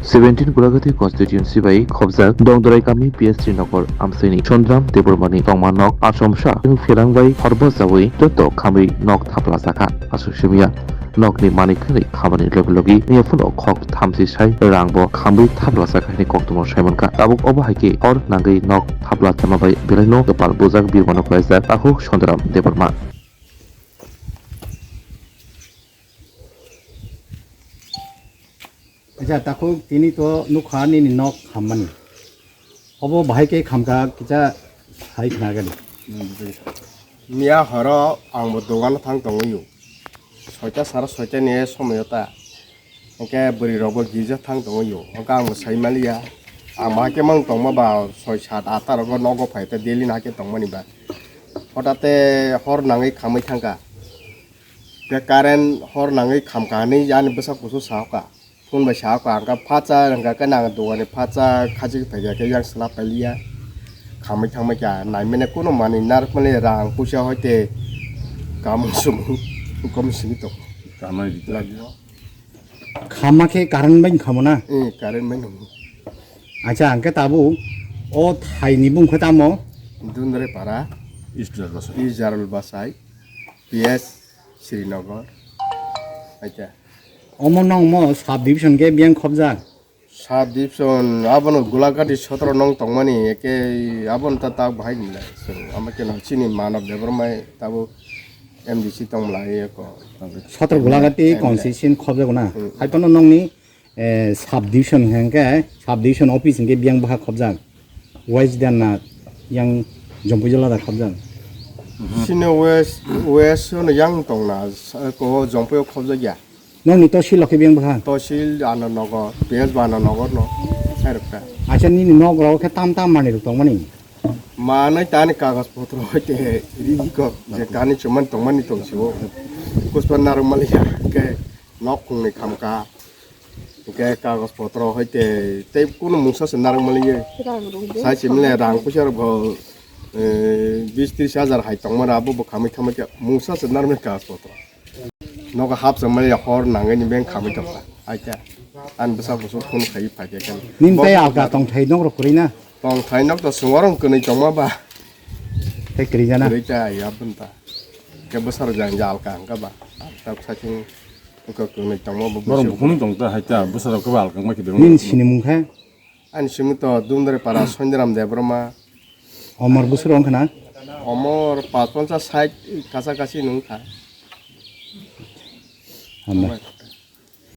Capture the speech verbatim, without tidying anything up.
Seventeen Gulagati constituency bai khobjak Dongdorai kami P S Srinagar amchaini Sondram Debbarmani tongma nok achomsa pherang bai horbo jawi joto khamwi nok thapla sakha. Aswk simiya nokni manik khwnwi khamani logi logi yaphano khok thamchi sai rang bo khamwi thapla sakha hwnwi koktwma saimankha. Tabuk obo hai khe hor nangwi nok thapla chama bai belaino kwpal bujak birmano khlaijak takhuk Sondram Debbarma. Acha, takhuk tini to nukha nini nok khammani. Obo bahai khe khamkha kisa sai khna gadi. Miya horo ang bo dogano thang tongwi o. Soita sara soita ni somoyo ta. Hwnkhe bwrwi rok bo girja thang tongwi o. Hwnkhe ang bo sai maliya. Ang bahai khe mang tongma ba soi sat ata rogo nogo phai ta daily na khe tongmani ba. Hotate hor nangwi khamwi thangkha. Khe current hor nangwi khamkha hinwi ani bwsa kusu sahokha. Phone bai sahokha, ang kha phatsa, hwnkha khe nang dogani phatsa khachik phaikha khe yang swlap pailiya. Khamwi thangbai kha, naimani kuno manwi narwkmani rang puisa hoite kamung sumung, hukum simi tongo. Kamai di. Lagio. Khamma khe current bai khamo na? Eh, current bai nungo. Acha, ang khe tabuk o thaini bung khe tamo? Dundre para. East Jarul Basai. East Jarul Basai. P S Srinagar. Acha. Omo nongmo sub division khe biyang khobjak? Sub division abono Gulagati sotro nong tongmani, eke abono ta tak bahai nila. So, ama keno chini Manav Debbarma tabo M D C tong lai eko. Sotro Gulagati M L A. Constitution khobjago na? Hmm. Hai phano nongni, eh, sub division hwnkhe, sub division office hwnkhe biyang baha khobjak? West dan na yang Jampui jala da khobjak? Sini West, West no yang tong na, sa-, ko Jampui o khobjak ya. Nokni tosil o khe biyang bwkha? Tosil ano nogo, P S bo ano nogo no, hai rok kha. Acha nini nok rok khe tam tam manwi rok tongmani? Manwi tani kagoj potro hoite ridi kok, je kani chuman tongmani tong sio. Kuspa narwk maliya, ke nok khungni khamka. Hwnkhe kagoj potro hai tei, tei kunu mungsa se narwk maliya. Rang rung de. Sai se mile rang puisa rok bo, eh, bis tris hajar hai tongmani abo bo khamwi khamwi khe mungsa se narwk mani kagoj potro. Nogo hapsa maliya hor nangwi ni bank khamwi tongkha. Hai khe ani bwsa kusu phone khai phai khe khe. Nini tei alka tongthai nok rok kwrwi na? Tongthai nok to swngo rong kwnwi tongma ba. Tei kwrwi jana? Kwrwi ta ya bun ta. Khe bwsa rok jang jalka hwnkha ba. Alka bwsa thung. Eko kwnwi tongma bo. Borok buphuru tong ta hai ta bwsarok khe ba alkang bai khe. Nini sinimung khe? Ani simung to Dundre para Sondiram Debbarma. Omor bwsarok wngkha na? Omor pachponchas sait kacha kachi nung kha. Hambai.